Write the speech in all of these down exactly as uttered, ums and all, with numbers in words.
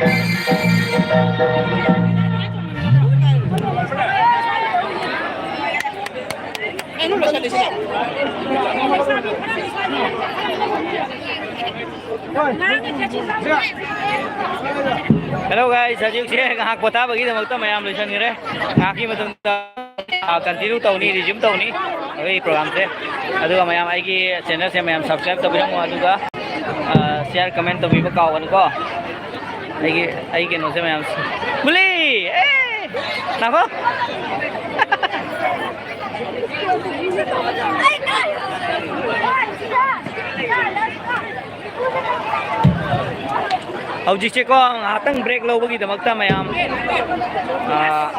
Hello guys, ꯍꯧꯖꯤꯛꯁꯦ ꯉꯥꯏꯍꯥꯛ ꯄꯣꯊꯥꯕꯒꯤꯗꯃꯛꯇ ꯃꯌꯥꯝ ꯂꯣꯏꯁꯟꯈ꯭ꯔꯦ꯫ ꯉꯥꯏꯍꯥꯛꯀꯤ ꯃꯇꯨꯡꯗ ꯀꯟꯇꯤꯅ꯭ꯌꯨ ꯇꯧꯅꯤ, ꯔꯤꯖ꯭ꯌꯨꯝ ꯇꯧꯅꯤ ꯑꯩꯈꯣꯏꯒꯤ ꯄ꯭ꯔꯣꯒ꯭ꯔꯥꯝꯁꯦ꯫ ꯑꯗꯨꯒ ꯃꯌꯥꯝ ꯑꯩꯒꯤ ꯆꯦꯅꯦꯜꯁꯦ ꯃꯌꯥꯝ ꯁꯕꯁꯀ꯭ꯔꯥꯏꯕ ꯇꯧꯕꯤꯔꯝꯃꯣ, ꯑꯗꯨꯒ ꯁꯤꯌꯥꯔ ꯀꯃꯦꯟ ꯇꯧꯕꯤꯕ ꯀꯥꯎꯒꯅꯨꯀꯣ꯫ ꯑꯩꯒꯤ ꯑꯩ ꯀꯩꯅꯣꯁꯦ ꯃꯌꯥꯝ ꯒꯨꯂꯤ ꯑꯦ ꯉꯥꯏꯈꯣ꯫ ꯍꯧꯖꯤꯛꯁꯦꯀꯣ ꯉꯥꯏꯍꯥꯛꯇꯪ ꯕ꯭ꯔꯦꯛ ꯂꯧꯕꯒꯤꯗꯃꯛꯇ ꯃꯌꯥꯝ, ꯑꯥ,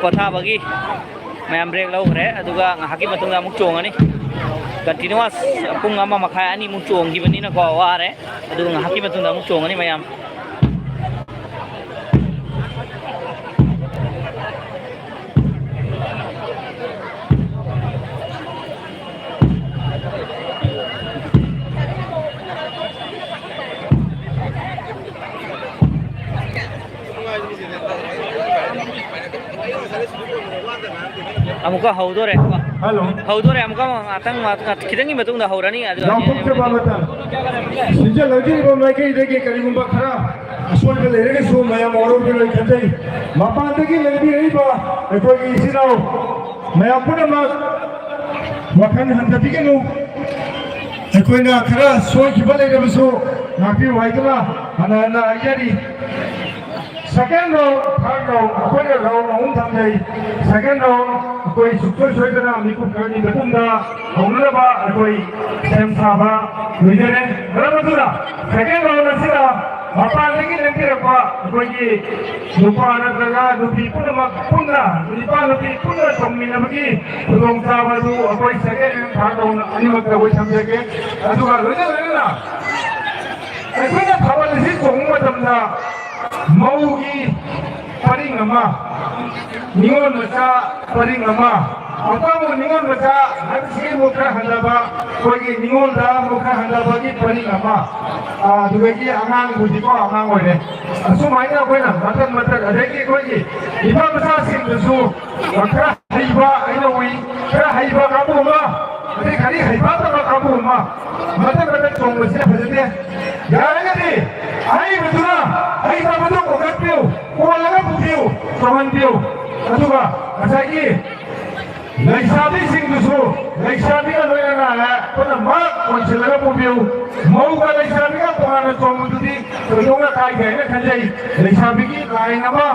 ꯄꯣꯊꯥꯕꯒꯤ ꯃꯌꯥꯝ ꯕ꯭ꯔꯦꯛ ꯂꯧꯈ꯭ꯔꯦ꯫ ꯑꯗꯨꯒ ꯉꯥꯏꯍꯥꯛꯀꯤ ꯃꯇꯨꯡꯗ ꯑꯃꯨꯛ ꯆꯣꯡꯉꯅꯤ꯫ ꯀꯟꯇꯤꯅ꯭ꯌꯨꯁ ꯄꯨꯡ ꯑꯃ ꯃꯈꯥꯏ ꯑꯅꯤꯃꯨꯛ ꯆꯣꯡꯈꯤꯕꯅꯤꯅꯀꯣ, ꯋꯥꯔꯦ꯫ ꯑꯗꯨꯒ ꯉꯥꯏꯍꯥꯛꯀꯤ ꯃꯇꯨꯡꯗ ꯑꯃꯨꯛ ꯆꯣꯡꯉꯅꯤ ꯃꯌꯥꯝ꯫ ꯑꯃꯨꯛꯀ ꯍꯧꯗꯣꯔꯦ꯫ ꯍꯜꯂꯣ꯫ ꯍꯧꯗꯣꯔꯦ꯫ ꯑꯃꯨꯛꯀ ꯉꯥꯛꯇꯪ, ꯉꯥꯛꯇꯪ, ꯈꯤꯇꯪꯒꯤ ꯃꯇꯨꯡꯗ ꯍꯧꯔꯅꯤ꯫ ꯑꯗꯨ ꯂꯥꯎꯊꯣꯛꯆꯕ ꯑꯃꯇꯪ꯫ ꯁꯤꯟꯖꯜꯍꯧꯖꯤꯔꯤꯕ ꯃꯥꯏꯀꯩꯗꯒꯤ ꯀꯔꯤꯒꯨꯝꯕ ꯈꯔ ꯑꯁꯣꯏꯕ ꯂꯩꯔꯒꯁꯨ ꯃꯌꯥꯝ ꯋꯥꯔꯧꯕꯤꯔꯣꯏ ꯈꯟꯖꯩ꯫ ꯃꯄꯥꯟꯗꯒꯤ ꯂꯦꯡꯕꯤꯔꯛꯏꯕ ꯑꯩꯈꯣꯏꯒꯤ ꯏꯆꯤꯟ ꯏꯅꯥꯎ ꯃꯌꯥꯝ ꯄꯨꯝꯅꯃꯛ ꯋꯥꯈꯜ ꯍꯟꯊꯕꯤꯒꯅꯨ꯫ ꯑꯩꯈꯣꯏꯅ ꯈꯔ ꯁꯣꯏꯈꯤꯕ ꯂꯩꯔꯕꯁꯨ ꯉꯥꯛꯄꯤꯌꯨ ꯍꯥꯏꯗꯨꯅ ꯍꯟꯅ ꯍꯟꯅ ꯍꯥꯏꯖꯔꯤ꯫ Second round, third round, ꯑꯩꯈꯣꯏꯅ round ꯑꯍꯨꯝ ꯊꯝꯖꯩ꯫ Second round ꯑꯩꯈꯣꯏ ꯁꯨꯡꯁꯣꯏ ꯁꯣꯏꯗꯅ ꯃꯤꯀꯨꯞ ꯈꯔꯒꯤ ꯃꯇꯨꯡꯗ ꯍꯧꯅꯅꯕ ꯑꯩꯈꯣꯏ ꯁꯦꯝ ꯁꯥꯕ ꯂꯣꯏꯖꯔꯦ꯫ ꯃꯔꯝ ꯑꯗꯨꯅ second round ꯑꯁꯤꯗ ꯃꯄꯥꯟꯗꯒꯤ ꯂꯦꯡꯕꯤꯔꯛꯄ ꯑꯩꯈꯣꯏꯒꯤ ꯅꯨꯄꯥ ꯅꯠꯇ꯭ꯔꯒ ꯅꯨꯄꯤ ꯄꯨꯝꯅꯃꯛ ꯄꯨꯟꯅ, ꯅꯨꯄꯥ ꯅꯨꯄꯤ ꯄꯨꯟꯅ ꯇꯧꯃꯤꯟꯅꯕꯒꯤ ꯈꯨꯗꯣꯡꯆꯥꯕ ꯑꯗꯨ ꯑꯩꯈꯣꯏ second round, third round ꯑꯅꯤꯃꯛꯇ ꯑꯩꯈꯣꯏ ꯊꯝꯖꯒꯦ꯫ ꯑꯗꯨꯒ ꯂꯣꯏꯅ ꯂꯣꯏꯅꯅ ꯑꯩꯈꯣꯏꯅ ꯊꯥꯕꯜ ꯑꯁꯤ ꯆꯣꯡꯕ ꯃꯇꯝꯗ ꯃꯧꯒꯤ ꯄꯔꯤꯡ ꯑꯃ, ꯅꯤꯉꯣꯜ ꯃꯆꯥ ꯄꯔꯤꯡ ꯑꯃ, ꯑꯄꯥꯝꯕ ꯅꯤꯉꯣꯜ ꯃꯆꯥ ꯍꯥꯏꯕꯁꯤ ꯑꯃꯨꯛ ꯈꯔ ꯍꯟꯊꯕ, ꯑꯩꯈꯣꯏꯒꯤ ꯅꯤꯉꯣꯜꯗ ꯑꯃꯨꯛ ꯈꯔ ꯍꯟꯊꯕꯒꯤ ꯄꯔꯤꯡ ꯑꯃ, ꯑ, ꯑꯗꯨꯗꯒꯤ ꯑꯉꯥꯡꯕꯨꯗꯤꯀꯣ ꯑꯉꯥꯡ ꯑꯣꯏꯔꯦ꯫ ꯑꯁꯨꯃꯥꯏꯅ ꯑꯩꯈꯣꯏꯅ ꯃꯇꯠ ꯃꯇꯠ, ꯑꯗꯒꯤ ꯑꯩꯈꯣꯏꯒꯤ ꯏꯄꯥ ꯃꯆꯥꯁꯤꯡꯗꯨꯁꯨ ꯈꯔ ꯍꯩꯕ ꯑꯩꯅ ꯎꯏ, ꯈꯔ ꯍꯩꯕ ꯀꯥꯡꯕꯨ ꯑꯃ, ꯑꯗꯩ ꯈꯔ ꯍꯩꯕꯥꯛꯇꯕ ꯀꯥꯡꯕꯨ ꯑꯃ, ꯃꯇꯠ ꯃꯇꯠ ꯆꯣꯡꯕꯁꯤꯅ ꯐꯖꯗꯦ꯫ ꯌꯥꯔꯒꯗꯤ ꯑꯍꯩꯕꯗꯨꯅ ꯑꯍꯩꯕꯗꯨ ꯀꯣꯟꯈꯠꯄꯤꯌꯨ, ꯀꯣꯜꯂꯒ ꯄꯨꯕꯤꯌꯨ, ꯆꯣꯡꯍꯟꯕꯤꯌꯨ꯫ ꯑꯗꯨꯒ ꯉꯁꯥꯏꯒꯤ ꯂꯩꯁꯥꯕꯤꯁꯤꯡꯗꯨꯁꯨ ꯂꯩꯁꯥꯕꯤꯒ ꯂꯣꯏꯅꯅ ꯄꯨꯟꯅ ꯃꯥ ꯀꯣꯟꯁꯤꯜꯂꯒ ꯄꯨꯕꯤꯌꯨ꯫ ꯃꯧꯒ ꯂꯩꯁꯥꯕꯤꯒ ꯇꯣꯉꯥꯟꯅ ꯆꯣꯡꯕꯗꯨꯗꯤ ꯊꯣꯏꯗꯣꯛꯅ ꯀꯥꯏꯗꯦ ꯍꯥꯏꯅ ꯈꯟꯖꯩ꯫ ꯂꯩꯁꯥꯕꯤꯒꯤ ꯂꯥꯏꯟ ꯑꯃ,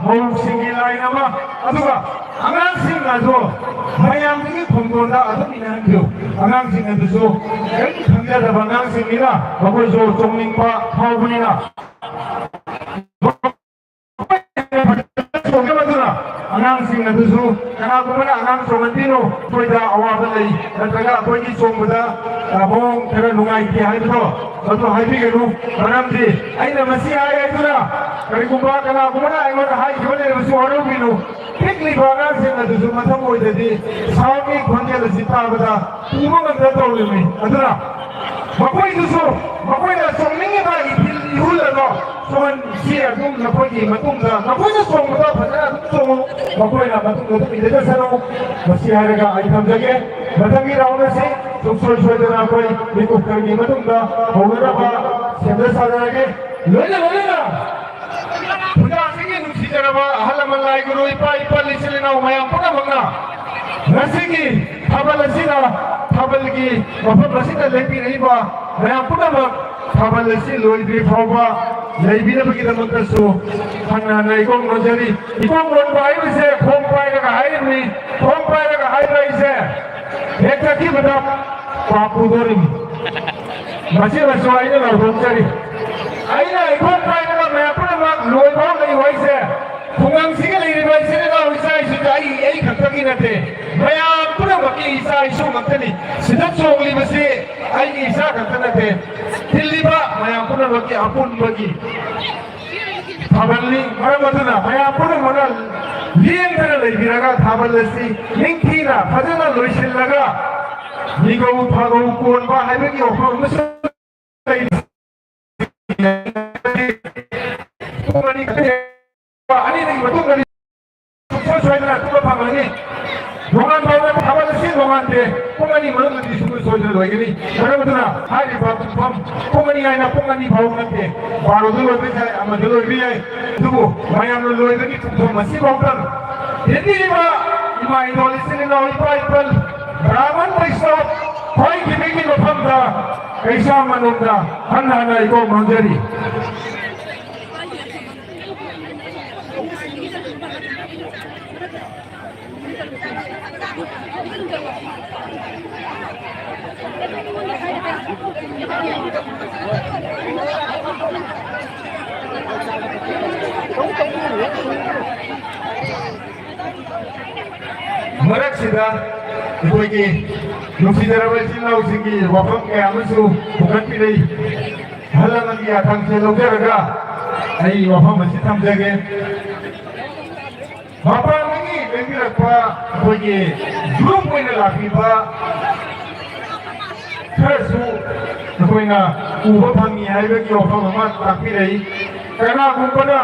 ꯃꯧꯁꯤꯡꯒꯤ ꯂꯥꯏꯟ ꯑꯃ, ꯑꯗꯨꯒ ꯑꯉꯥꯡꯁꯤꯡ ꯑꯗꯣ ꯃꯌꯥꯝꯗꯒꯤ ꯈꯣꯡꯗꯣꯟꯗ ꯑꯗꯨꯝ ꯏꯟꯅꯍꯟꯕꯤꯌꯨ꯫ ꯑꯉꯥꯡꯁꯤꯡ ꯑꯗꯨꯁꯨ ꯀꯔꯤꯝ ꯈꯪꯖꯗꯕ ꯑꯉꯥꯡꯁꯤꯡꯅꯤꯅ ꯃꯈꯣꯏꯁꯨ ꯆꯣꯡꯅꯤꯡꯕ ꯐꯥꯎꯕꯅꯤꯅ, ꯆꯣꯡꯖꯕꯗꯨꯅ ꯑꯉꯥꯡꯁꯤꯡ ꯑꯗꯨꯁꯨ ꯀꯅꯥꯒꯨꯝꯕꯅ ꯑꯉꯥꯡ ꯆꯣꯡꯍꯟꯕꯤꯅꯨ, ꯑꯩꯈꯣꯏꯗ ꯑꯋꯥꯕ ꯂꯩ, ꯅꯠꯇ꯭ꯔꯒ ꯑꯩꯈꯣꯏꯒꯤ ꯆꯣꯡꯕꯗ, ꯑ, ꯃꯑꯣꯡ ꯈꯔ ꯅꯨꯡꯉꯥꯏꯇꯦ ꯍꯥꯏꯕꯗꯣ ꯑꯗꯨ ꯍꯥꯏꯕꯤꯒꯅꯨ꯫ ꯃꯔꯝꯗꯤ ꯑꯩꯅ ꯃꯁꯤ ꯍꯥꯏ ꯍꯥꯏꯗꯨꯅ ꯀꯔꯤꯒꯨꯝꯕ ꯀꯅꯥꯒꯨꯝꯕꯅ ꯑꯩꯉꯣꯟꯗ ꯍꯥꯏꯈꯤꯕ ꯂꯩꯔꯕꯁꯨ ꯋꯥꯔꯧꯕꯤꯅꯨ꯫ ꯄꯤꯛꯂꯤꯕ ꯑꯉꯥꯡꯁꯤꯡ ꯑꯗꯨꯁꯨ ꯃꯊꯪ ꯑꯣꯏꯗꯗꯤ ꯁꯥꯎꯟꯒꯤ ꯈꯣꯟꯖꯦꯜ ꯑꯁꯤ ꯇꯥꯕꯗ ꯄꯨꯕ ꯉꯝꯗ ꯇꯧꯔꯤꯕꯅꯤ꯫ ꯑꯗꯨꯅ ꯃꯈꯣꯏꯗꯨꯁꯨ ꯃꯈꯣꯏꯅ ꯆꯣꯡꯅꯤꯡꯉꯤꯕ ꯏꯊꯤꯜ ꯏꯍꯨꯜ ꯑꯗꯣ ꯆꯣꯡꯍꯟꯁꯤ꯫ ꯑꯗꯨꯝ ꯅꯈꯣꯏꯒꯤ ꯃꯇꯨꯡꯗ ꯃꯈꯣꯏꯅ ꯆꯣꯡꯕꯗ ꯐꯖꯅ ꯑꯗꯨꯝ ꯆꯣꯡꯉꯨ, ꯃꯈꯣꯏꯅ ꯃꯇꯨꯡꯗ ꯑꯗꯨꯝ ꯏꯟꯅꯖꯁꯅꯨ꯫ ꯃꯁꯤ ꯍꯥꯏꯔꯒ ꯑꯩ ꯊꯝꯖꯒꯦ꯫ ꯃꯊꯪꯒꯤ ꯔꯥꯎꯟ ꯑꯁꯤ ꯁꯨꯡꯁꯣꯏ ꯁꯣꯏꯗꯅ ꯑꯩꯈꯣꯏ ꯃꯤꯀꯨꯞ ꯈꯔꯒꯤ ꯃꯇꯨꯡꯗ ꯍꯧꯅꯅꯕ ꯁꯦꯝꯖ ꯁꯥꯖꯔꯒꯦ꯫ ꯂꯣꯏꯅ ꯂꯣꯏꯅꯅ ꯈꯨꯟꯖꯥꯁꯤꯒꯤ ꯅꯨꯡꯁꯤꯖꯔꯕ ꯑꯍꯜ ꯂꯃꯟ, ꯂꯥꯏ ꯒꯨꯔꯨ, ꯏꯄꯥ ꯏꯄꯜ, ꯏꯆꯤꯜ ꯏꯅꯥꯎ ꯃꯌꯥꯝ ꯄꯨꯝꯅꯃꯛꯅ ꯉꯁꯤꯒꯤ ꯊꯥꯕꯜ ꯑꯁꯤꯗ, ꯊꯥꯕꯜꯒꯤ ꯃꯐꯝ ꯑꯁꯤꯗ ꯂꯦꯡꯕꯤꯔꯛꯏꯕ ꯃꯌꯥꯝ ꯄꯨꯝꯅꯃꯛ ꯊꯥꯕꯜ ꯑꯁꯤ ꯂꯣꯏꯗ꯭ꯔꯤ ꯐꯥꯎꯕ ꯂꯩꯕꯤꯅꯕꯒꯤꯗꯃꯛꯇꯁꯨ ꯍꯟꯅ ꯍꯟꯅ ꯏꯀꯣꯛ ꯅꯣꯟꯖꯔꯤ꯫ ꯏꯀꯣꯛ ꯅꯣꯟꯕ ꯍꯥꯏꯕꯁꯦ ꯈꯣꯡ ꯄꯥꯏꯔꯒ ꯍꯥꯏꯔꯤꯕꯅꯤ, ꯈꯣꯡ ꯄꯥꯏꯔꯒ ꯍꯥꯏꯕ ꯍꯥꯏꯁꯦ ꯍꯦꯛ ꯆꯠꯈꯤꯕꯗ ꯄꯥꯞ ꯄꯨꯗꯣꯔꯤꯅꯤ꯫ ꯃꯁꯤꯃꯁꯨ ꯑꯩꯅ ꯂꯥꯎꯊꯣꯛꯆꯔꯤ꯫ ꯑꯩꯅ ꯏꯈꯣꯡ ꯄꯥꯏꯔꯒ ꯃꯌꯥꯝ ꯄꯨꯝꯅꯃꯛ ꯂꯣꯏꯕ ꯂꯩꯌꯨ ꯍꯥꯏꯁꯦ, ꯈꯨꯡꯒꯪꯁꯤꯒ ꯂꯩꯔꯤꯕ ꯏꯆꯤꯜ ꯏꯅꯥꯎ ꯏꯆꯥ ꯏꯁꯨ ꯑꯩ, ꯑꯩ ꯈꯛꯇꯒꯤ ꯅꯠꯇꯦ, ꯃꯌꯥꯝ ꯄꯨꯝꯅꯃꯛꯀꯤ ꯏꯆꯥ ꯏꯁꯨ ꯉꯥꯛꯇꯅꯤ꯫ ꯁꯤꯗ ꯆꯣꯡꯂꯤꯕꯁꯤ ꯑꯩꯒꯤ ꯏꯆꯥ ꯈꯛꯇ ꯅꯠꯇꯦ, ꯇꯤꯜꯂꯤꯕ ꯃꯌꯥꯝ ꯄꯨꯝꯅꯃꯛꯀꯤ ꯑꯄꯨꯟꯕꯒꯤ ꯊꯥꯕꯜꯅꯤ꯫ ꯃꯔꯝ ꯑꯗꯨꯅ ꯃꯌꯥꯝ ꯄꯨꯝꯅꯃꯛꯅ ꯂꯦꯡꯗꯅ ꯂꯩꯕꯤꯔꯒ ꯊꯥꯕꯜ ꯑꯁꯤ ꯅꯤꯡꯊꯤꯅ ꯐꯖꯅ ꯂꯣꯏꯁꯤꯜꯂꯒ ꯅꯤꯒꯧ ꯐꯥꯒꯧ ꯀꯣꯟꯕ ꯍꯥꯏꯕꯒꯤ ꯋꯥꯐꯝ ꯑꯃꯁꯨ ꯂꯩꯔꯤ꯫ ꯄꯨꯡ ꯑꯅꯤ, ꯑꯅꯤꯗꯒꯤ ꯃꯇꯨꯡꯗꯗꯤ ꯁꯨꯡꯁꯣꯏ ꯁꯣꯏꯗꯅ ꯑꯗꯨꯝꯕ ꯐꯪꯂꯅꯤ꯫ ꯅꯣꯡꯉꯥꯟ ꯐꯥꯎꯕ ꯊꯥꯕꯜ ꯑꯁꯤ ꯅꯣꯡꯉꯥꯟꯗꯦ꯫ ꯄꯨꯡ ꯑꯅꯤ ꯃꯅꯨꯡꯗꯗꯤ ꯁꯨꯡꯁꯣꯏ ꯁꯣꯏꯗꯅ ꯂꯣꯏꯒꯅꯤ꯫ ꯃꯔꯝ ꯑꯗꯨꯅ ꯍꯥꯏꯔꯤꯕ ꯄꯨꯡꯐꯝ, ꯄꯨꯡ ꯑꯅꯤ ꯍꯥꯏꯅ ꯄꯨꯡ ꯑꯅꯤ ꯐꯥꯎ ꯅꯠꯇꯦ, ꯕꯥꯔꯣꯗ ꯂꯣꯏꯕ ꯌꯥꯏ, ꯑꯃꯗ ꯂꯣꯏꯕ ꯌꯥꯏ꯫ ꯑꯗꯨꯕꯨ ꯃꯌꯥꯝꯅ ꯂꯣꯏꯕꯒꯤ ꯄꯨꯡꯐꯝ ꯑꯁꯤꯐꯥꯎꯗ ꯍꯤꯟꯗꯤꯔꯤꯕ ꯏꯃꯥ ꯏꯔꯣꯜ ꯏꯆꯤꯜ ꯏꯅꯥꯎ ꯏꯄꯥ ꯏꯄꯜ ꯕ꯭ꯔꯥꯍꯃꯟ ꯕꯩꯁꯅꯕ ꯈ꯭ꯋꯥꯏꯈꯤꯕꯒꯤ ꯃꯐꯝꯗ ꯀꯩꯁꯥ ꯃꯅꯨꯡꯗ ꯍꯟꯅ ꯍꯟꯅ ꯏꯀꯣꯛ ꯃꯥꯡꯖꯔꯤ꯫ ꯃꯔꯛꯁꯤꯗ ꯑꯩꯈꯣꯏꯒꯤ ꯅꯨꯡꯁꯤꯖꯔꯕ ꯏꯆꯤꯜ ꯏꯅꯥꯎꯁꯤꯡꯒꯤ ꯋꯥꯐꯝ ꯀꯌꯥ ꯑꯃꯁꯨ ꯄꯨꯈꯠꯄꯤꯔꯛꯏ꯫ ꯑꯍꯜ ꯂꯃꯟꯒꯤ ꯌꯥꯊꯪꯁꯦ ꯂꯧꯖꯔꯒ ꯑꯩ ꯋꯥꯐꯝ ꯑꯁꯤ ꯊꯝꯖꯒꯦ꯫ ꯃꯄꯥꯟꯗꯒꯤ ꯂꯦꯡꯕꯤꯔꯛꯄ ꯑꯩꯈꯣꯏꯒꯤ ꯒ꯭ꯔꯨꯞ ꯑꯣꯏꯅ ꯂꯥꯛꯄꯤꯕ ꯈꯔꯁꯨ ꯑꯩꯈꯣꯏꯅ ꯎꯕ ꯐꯪꯉꯤ ꯍꯥꯏꯕꯒꯤ ꯋꯥꯐꯝ ꯑꯃ ꯇꯥꯛꯄꯤꯔꯛꯏ꯫ ꯀꯅꯥꯒꯨꯝꯕꯅ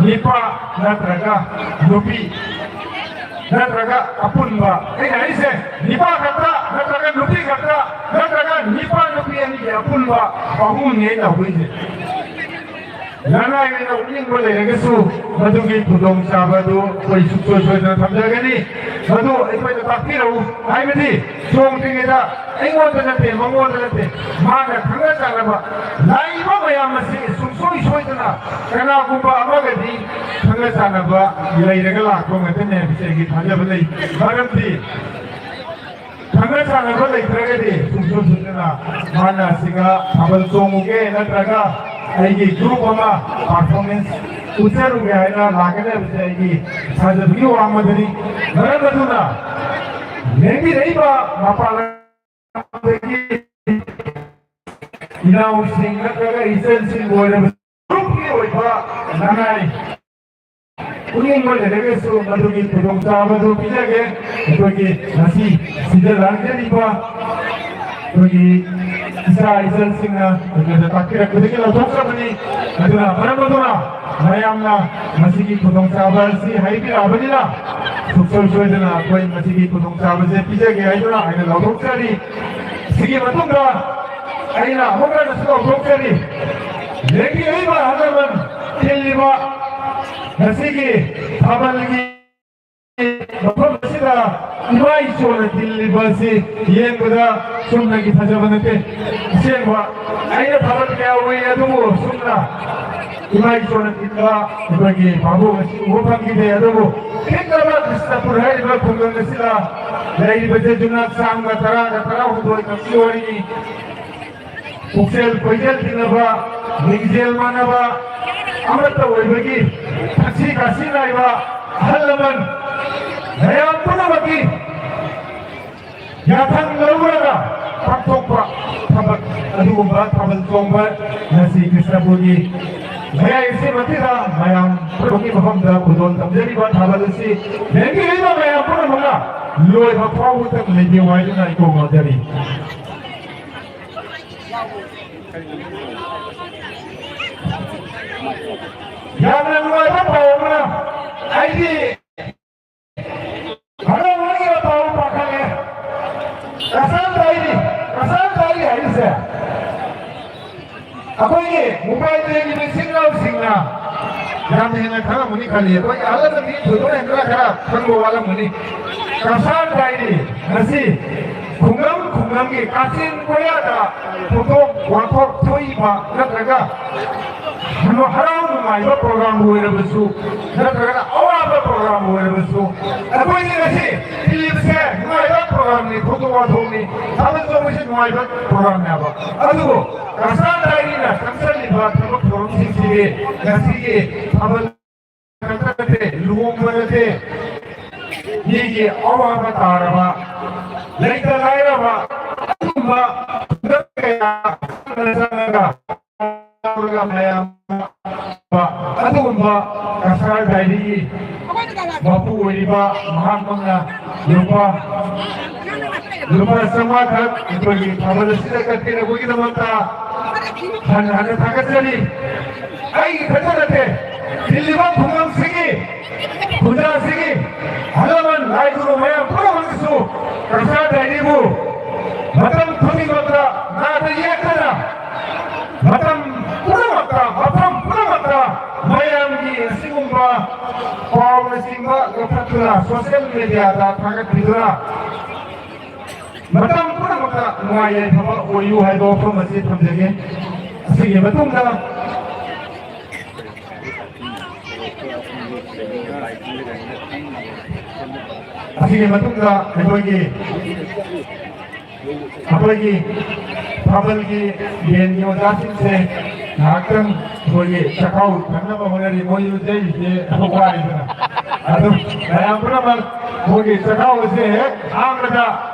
ꯅꯤꯄꯥ ꯅꯠꯇ꯭ꯔꯒ ꯅꯨꯄꯤ ꯅꯠꯇ꯭ꯔꯒ ꯑꯄꯨꯟꯕ, ꯑꯩꯅ ꯍꯥꯏꯁꯦ ꯅꯤꯄꯥ ꯈꯛꯇ ꯅꯠꯇ꯭ꯔꯒ ꯅꯨꯄꯤ ꯈꯛꯇ ꯅꯠꯇ꯭ꯔꯒ ꯅꯤꯄꯥ ꯅꯨꯄꯤ ꯑꯅꯤꯒꯤ ꯑꯄꯨꯟꯕ ꯑꯍꯨꯝꯅꯤ ꯑꯩꯅ ꯍꯧꯔꯤꯁꯦ꯫ ꯂꯅꯥꯏ ꯑꯣꯏꯅ ꯎꯠꯅꯤꯡꯕ ꯂꯩꯔꯒꯁꯨ ꯃꯗꯨꯒꯤ ꯈꯨꯗꯣꯡꯆꯥꯕ ꯑꯗꯨ ꯑꯩꯈꯣꯏ ꯁꯨꯡꯁꯣꯏ ꯁꯣꯏꯗꯅ ꯊꯝꯖꯒꯅꯤ꯫ ꯃꯗꯨ ꯑꯩꯈꯣꯏꯗ ꯇꯥꯛꯄꯤꯔꯛꯎ꯫ ꯍꯥꯏꯕꯗꯤ ꯆꯣꯡꯗ꯭ꯔꯤꯉꯩꯗ ꯑꯩꯉꯣꯟꯗ ꯅꯠꯇꯦ, ꯃꯉꯣꯟꯗ ꯅꯠꯇꯦ, ꯃꯥꯅ ꯈꯪꯅ ꯆꯥꯟꯅꯕ ꯂꯥꯛꯏꯕ ꯃꯌꯥꯝ ꯑꯁꯤ ꯁꯨꯡꯁꯣꯏ ꯁꯣꯏꯗꯅ ꯀꯅꯥꯒꯨꯝꯕ ꯑꯃꯒꯗꯤ ꯈꯪꯅ ꯆꯥꯟꯅꯕ ꯂꯩꯔꯒ ꯂꯥꯛꯄ ꯉꯥꯛꯇꯅꯤ ꯍꯥꯏꯕꯁꯦ ꯑꯩꯒꯤ ꯊꯥꯖꯕ ꯂꯩ꯫ ꯃꯔꯝꯗꯤ ꯈꯪꯅ ꯆꯥꯟꯅꯕ ꯂꯩꯇ꯭ꯔꯒꯗꯤ ꯁꯨꯡꯁꯣꯏ ꯁꯣꯏꯗꯅ ꯃꯥꯅ ꯑꯁꯤꯒ ꯊꯥꯕꯜ ꯆꯣꯡꯉꯨꯒꯦ ꯅꯠꯇ꯭ꯔꯒ ꯑꯩꯒꯤ ꯒ꯭ꯔꯨꯞ ꯑꯃ ꯄꯔꯐꯣꯔꯃꯦꯟꯁ ꯎꯠꯆꯔꯨꯒꯦ ꯍꯥꯏꯅ ꯂꯥꯛꯀꯅꯤ ꯍꯥꯏꯕꯁꯦ ꯑꯩꯒꯤ ꯊꯥꯖꯕꯒꯤ ꯋꯥꯡꯃꯗꯅꯤ꯫ ꯃꯔꯝ ꯑꯗꯨꯅ ꯂꯦꯡꯕꯤꯔꯛꯏꯕ ꯃꯄꯥꯟ ꯂꯝꯗꯒꯤ ꯏꯅꯥꯎꯁꯤꯡ ꯅꯠꯇ꯭ꯔꯒ ꯏꯆꯟꯁꯤꯡꯕꯨ ꯑꯣꯏꯔꯕꯁꯨ ꯒ꯭ꯔꯨꯞꯀꯤ ꯑꯣꯏꯕ ꯂꯅꯥꯏ ꯄꯨꯛꯅꯤꯡ ꯑꯣꯏꯅ ꯂꯩꯔꯒꯁꯨ ꯃꯗꯨꯒꯤ ꯈꯨꯗꯣꯡꯆꯥꯕꯗꯨ ꯄꯤꯖꯒꯦ꯫ ꯑꯩꯈꯣꯏꯒꯤ ꯉꯁꯤ ꯁꯤꯗ ꯂꯥꯡꯖꯔꯤꯕ ꯑꯩꯈꯣꯏꯒꯤ ꯏꯆꯥ ꯏꯆꯜꯁꯤꯡꯅ ꯑꯩꯉꯣꯟꯗ ꯇꯥꯛꯄꯤꯔꯛꯄꯗꯒꯤ ꯂꯧꯊꯣꯛꯆꯕꯅꯤ꯫ ꯑꯗꯨꯅ ꯃꯔꯝ ꯑꯗꯨꯅ ꯃꯌꯥꯝꯅ ꯃꯁꯤꯒꯤ ꯈꯨꯗꯣꯡꯆꯥꯕ ꯑꯁꯤ ꯍꯥꯏꯕꯤꯔꯛꯑꯕꯅꯤꯅ ꯁꯨꯡꯁꯣꯏ ꯁꯣꯏꯗꯅ ꯑꯩꯈꯣꯏ ꯃꯁꯤꯒꯤ ꯈꯨꯗꯣꯡꯆꯥꯕꯁꯦ ꯄꯤꯖꯒꯦ ꯍꯥꯏꯗꯨꯅ ꯑꯩꯅ ꯂꯧꯊꯣꯛꯆꯔꯤ꯫ ꯁꯤꯒꯤ ꯃꯇꯨꯡꯗ ꯑꯩꯅ ꯑꯃꯨꯛ ꯍꯟꯅꯁꯨ ꯂꯧꯊꯣꯛꯆꯔꯤ꯫ ꯂꯦꯡꯕꯤꯔꯛꯏꯕ ꯑꯍꯜ ꯂꯃꯟ ꯇꯤꯜꯂꯤꯕ ꯉꯁꯤꯒꯤ ꯊꯥꯕꯜꯒꯤ ꯃꯐꯝ ꯑꯁꯤꯗ ꯏꯃꯥ ꯏꯁꯣꯔꯅ ꯇꯤꯜꯂꯤꯕ ꯑꯁꯤ ꯌꯦꯡꯕꯗ ꯆꯨꯝꯅꯒꯤ ꯐꯖꯕ ꯅꯠꯇꯦ꯫ ꯑꯁꯦꯡꯕ ꯑꯩꯅ ꯊꯥꯕꯜ ꯀꯌꯥ ꯎꯏ, ꯑꯗꯨꯕꯨ ꯁꯨꯝꯅ ꯏꯃꯥ ꯏꯁꯣꯔꯅ ꯇꯤꯟꯕ ꯑꯩꯈꯣꯏꯒꯤ ꯚꯥꯕꯣꯛ ꯑꯁꯤ ꯎꯕ ꯐꯪꯈꯤꯗꯦ꯫ ꯑꯗꯨꯕꯨ ꯄꯤꯛꯂꯕ ꯀ꯭ꯔꯤꯁꯅꯄꯨꯔ ꯍꯥꯏꯔꯤꯕ ꯈꯨꯡꯒꯪ ꯑꯁꯤꯗ ꯂꯩꯔꯤꯕꯁꯦ ꯌꯨꯝꯅꯥꯛ ꯆꯥꯝꯃꯒ ꯇꯔꯥꯒ ꯇꯔꯥꯍꯨꯝꯗꯣꯏ ꯈꯛꯀꯤ ꯋꯥꯔꯤꯅꯤ꯫ ꯄꯨꯛꯆꯦꯜ ꯀꯣꯏꯖꯦꯜ ꯇꯤꯟꯅꯕ, ꯂꯤꯡꯖꯦꯜ ꯃꯥꯟꯅꯕ, ꯑꯃꯠꯇ ꯑꯣꯏꯕꯒꯤ ꯊꯛꯁꯤ ꯈꯥꯁꯤ ꯅꯥꯏꯕ ꯑꯍꯜ ꯂꯃꯟ ꯃꯌꯥꯝ ꯄꯨꯝꯅꯃꯛꯀꯤ ꯌꯥꯊꯪ ꯂꯧꯔꯒ ꯄꯥꯡꯊꯣꯛꯄ ꯊꯕꯛ ꯑꯗꯨꯒꯨꯝꯕ ꯊꯥꯕꯜ ꯆꯣꯡꯕ ꯉꯁꯤ ꯀ꯭ꯔꯤꯁꯅꯄꯨꯔꯒꯤ ꯃꯌꯥꯏ ꯑꯁꯤ ꯃꯁꯤꯗ ꯃꯌꯥꯝ ꯄꯨꯝꯅꯃꯛꯀꯤ ꯃꯐꯝꯗ ꯈꯨꯗꯣꯜ ꯇꯝꯖꯔꯤꯕ ꯊꯥꯕꯜ ꯑꯁꯤ ꯂꯦꯡꯕꯤꯔꯤꯕ ꯃꯌꯥꯝ ꯄꯨꯝꯅꯃꯛꯅ ꯂꯣꯏꯕ ꯐꯥꯎꯕꯗ ꯂꯩꯕꯤꯌꯨ ꯍꯥꯏꯗꯨꯅ ꯑꯩ ꯀꯣꯡ ꯉꯥꯎꯖꯔꯤ꯫ ꯌꯥꯝꯅ ꯅꯨꯡꯉꯥꯏꯕ ꯄꯥꯎ ꯑꯃꯅ ꯑꯩꯗꯤ ꯍꯔꯥꯎ ꯍꯔꯥꯎ ꯄꯥꯎ ꯄꯥꯈꯠꯂꯦ꯫ ꯀꯁꯥꯟ ꯇꯥꯏꯔꯤ, ꯀꯁꯥꯟ ꯇꯥꯏꯔꯤ ꯍꯥꯏꯔꯤꯁꯦ ꯑꯩꯈꯣꯏꯒꯤ ꯃꯣꯕꯥꯏꯜ ꯂꯦꯡꯉꯤꯕ ꯏꯆꯤꯟ ꯏꯅꯥꯎꯁꯤꯡꯅ ꯌꯥꯝꯅ ꯍꯦꯟꯅ ꯈꯪꯉꯝꯒꯅꯤ ꯈꯜꯂꯤ꯫ ꯑꯩꯈꯣꯏꯒꯤ ꯑꯍꯜ ꯂꯃꯟꯗꯤ ꯊꯣꯏꯗꯣꯛ ꯍꯦꯟꯗꯣꯛꯅ ꯈꯔ ꯈꯪꯕ ꯋꯥꯠꯂꯝꯒꯅꯤ꯫ ꯀꯁꯥꯟ ꯇꯥꯏꯔꯤ ꯉꯁꯤ ꯈꯨꯡꯒꯪ ꯈꯨꯡꯒꯪꯒꯤ ꯀꯥꯆꯤꯟ ꯀꯣꯌꯥꯗ ꯊꯧꯗꯣꯛ ꯋꯥꯊꯣꯛ ꯊꯣꯛꯏꯕ ꯅꯠꯇ꯭ꯔꯒ ꯍꯔꯥꯎ ꯅꯨꯡꯉꯥꯏꯕ ꯄ꯭ꯔꯣꯒ꯭ꯔꯥꯝꯕꯨ ꯑꯣꯏꯔꯕꯁꯨ ꯅꯠꯇ꯭ꯔꯒꯅ ꯑꯋꯥꯕ ꯄ꯭ꯔꯣꯒ꯭ꯔꯥꯝꯕꯨ ꯑꯣꯏꯔꯕꯁꯨ ꯑꯩꯈꯣꯏꯒꯤ ꯉꯁꯤ ꯇꯤꯜꯂꯤꯕꯁꯦ ꯅꯨꯡꯉꯥꯏꯕ ꯄ꯭ꯔꯣꯒ꯭ꯔꯥꯝꯅꯤ꯫ ꯊꯧꯗꯣꯛ ꯋꯥꯊꯣꯛꯅꯤ꯫ ꯊꯥꯕꯜ ꯆꯣꯡꯕꯁꯤ ꯅꯨꯡꯉꯥꯏꯕ ꯄ꯭ꯔꯣꯒ꯭ꯔꯥꯝꯅꯦꯕ꯫ ꯑꯗꯨꯕꯨ ꯀꯁꯥꯟ ꯇꯥꯏꯔꯤꯅ ꯆꯪꯁꯤꯜꯂꯤꯕ ꯊꯕꯛ ꯊꯧꯔꯝꯁꯤꯡꯁꯤꯗꯤ ꯉꯁꯤꯒꯤ ꯊꯥꯕꯜ ꯈꯛꯇ ꯅꯠꯇꯦ, ꯂꯨꯍꯣꯡꯕ ꯅꯠꯇꯦ, ꯃꯤꯒꯤ ꯑꯋꯥꯕ ꯇꯥꯔꯕ, ꯂꯩꯇ ꯂꯥꯏꯔꯕ ꯑꯗꯨꯒꯨꯝꯕ ꯈꯨꯡꯒꯪ ꯀꯌꯥ ꯆꯪꯉꯒ ꯌꯥꯎꯔꯒ ꯃꯌꯥꯝ ꯑꯗꯨꯒꯨꯝꯕ ꯀꯁꯥꯔ ꯗꯥꯏꯔꯤꯒꯤ ꯃꯄꯨ ꯑꯣꯏꯔꯤꯕ ꯃꯍꯥꯛꯃꯛꯅ ꯂꯨꯄꯥ, ꯂꯨꯄꯥ ꯆꯥꯝꯃꯉꯥ ꯈꯛ ꯑꯩꯈꯣꯏꯒꯤ ꯊꯥꯕꯜ ꯑꯁꯤꯗ ꯀꯠꯄꯤꯔꯛꯄꯒꯤꯗꯃꯛꯇ ꯍꯟꯅ ꯍꯟꯅ ꯊꯥꯒꯠꯆꯔꯤ꯫ ꯑꯩꯒꯤ ꯈꯛꯇ ꯅꯠꯇꯦ, ꯊꯤꯜꯂꯤꯕ ꯈꯨꯡꯒꯪꯁꯤꯒꯤ ꯈꯨꯟꯖꯥꯁꯤꯒꯤ ꯑꯍꯜ ꯂꯃꯟ ꯂꯥꯏ ꯒꯨꯔꯨ ꯃꯌꯥꯝ ꯄꯨꯝꯅꯃꯛꯁꯨ ꯀꯁꯥꯔ ꯗꯥꯏꯔꯤꯕꯨ ꯃꯇꯝ ꯈꯨꯗꯤꯡꯃꯛꯇ ꯅꯥꯗ ꯌꯦꯛꯇꯅ ꯃꯇꯝ ꯄꯨꯝꯅꯃꯛꯇ, ꯃꯐꯝ ꯄꯨꯝꯅꯃꯛꯇ ꯃꯌꯥꯝꯒꯤ ꯑꯁꯤꯒꯨꯝꯕ ꯄꯥꯎꯅꯆꯤꯡꯕ ꯂꯧꯈꯠꯇꯨꯅ social media ꯗ ꯊꯥꯒꯠꯄꯤꯗꯨꯅ ꯃꯇꯝ ꯄꯨꯝꯅꯃꯛꯇ ꯅꯨꯡꯉꯥꯏ ꯌꯥꯏꯐꯕ ꯑꯣꯏꯌꯨ ꯍꯥꯏꯕ ꯋꯥꯐꯝ ꯑꯁꯤ ꯊꯝꯖꯒꯦ꯫ ꯑꯁꯤꯒꯤ ꯃꯇꯨꯡꯗ ꯑꯁꯤꯒꯤ ꯃꯇꯨꯡꯗ ꯑꯩꯈꯣꯏꯒꯤ, ꯑꯩꯈꯣꯏꯒꯤ ꯊꯥꯕꯜꯒꯤ ꯕꯦꯟꯒꯤ ꯑꯣꯖꯥꯁꯤꯡꯁꯦ ꯉꯥꯏꯍꯥꯛꯇꯪ ꯑꯩꯈꯣꯏꯒꯤ ꯆꯥꯛꯈꯥꯎ ꯊꯟꯅꯕ ꯍꯣꯠꯅꯔꯤ꯫ ꯃꯣꯏꯁꯨ ꯆꯩꯁꯦ ꯋꯥꯏꯗꯅ꯫ ꯑꯗꯨ ꯃꯌꯥꯝ ꯄꯨꯝꯅꯃꯛ ꯑꯩꯈꯣꯏꯒꯤ ꯆꯥꯛꯈꯥꯎ ꯑꯁꯦ ꯍꯦꯛ ꯍꯥꯡꯕꯗ